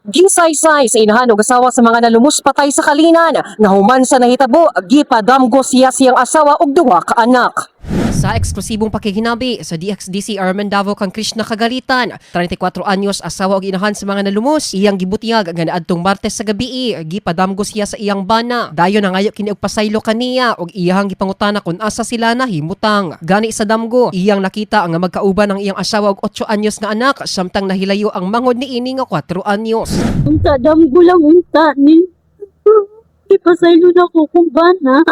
Gisaysay sa inahan og asawa sa mga nalumus patay sa kalinan nga human sa nahitabo, gipadamgo siya siyang asawa og duha ka anak. Sa eksklusibong pakiginabi sa DXDC Arman Davao kang Krishna Kagalitan, 34 anyos, asawa og inahan sa mga nalumos, iyang gibutyag nga naadtong Martes sa gabi, gipadamgo siya sa iyang bana. Dayon nangayo kini og pasaylo kaniya og iyang gipangutana kung asa sila nahimutang. Gani sa damgo, iyang nakita nga magkauban ang iyang asawa og 8 anyos nga anak samtang nahilayo ang manghod niini nga 4 anyos. Unta, damgo lang unta ni. Ipasaylo na ko kung bana.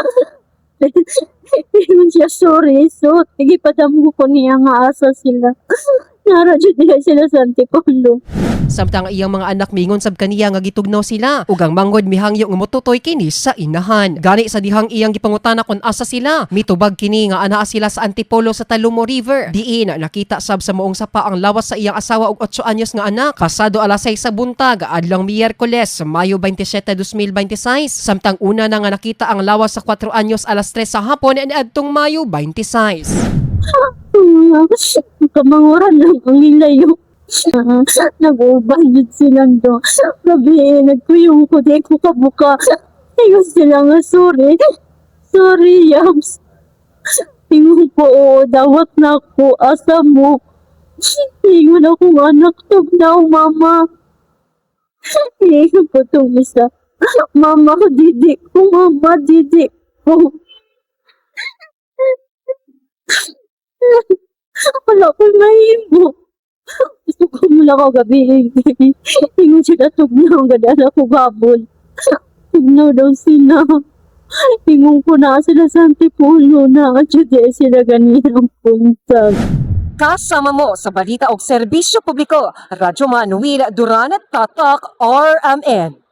Ingon siya, "Sorry." So, gipadamgo ko niya nga asa sila. Nara jud diha sila sa Antipolo. Samtang ang iyang mga anak mingon sab kaniya nga gitugnaw sila ug ang manghod mihangyo nga motutoy kini sa inahan. Gani sa dihang iyang gipangutana kung asa sila, mitubag kini nga anaa sila sa Antipolo sa Talomo River. Diin nakita sab sa moong sapa ang lawas sa iyang asawa ug 8 anyos nga anak pasado alas 6 sa buntag adlong Miyerkules, Mayo 27, 2026. Samtang una na nga nakita ang lawas sa 4 anyos alas 3 sa hapon niadtong Mayo 26. Kamanguran lang ang ilayo. Nag-uban jud silang do. Gabi, nagkuyong ko, di ko kabuka. Ingon sila nga, "Sorry. Sorry, Yams." Ingon ko, "Oo, dawat na ako. Asa mo?" Ingon akong anak, "Tugnaw, mama." Ingon ko tong isa, "Mama, didi ko, mama, didi ko." Wala ko'y mahimo. Gusto ko muna ko gabi. Ingon sila tugnaw, gadala ko gabol. Tugnaw daw sila. Ingon ko na sila sa Antipolo na jud sila ganiyang buntag. Kasama mo sa balita og serbisyo publiko, Radyo Manuel Duran, Tatak RMN.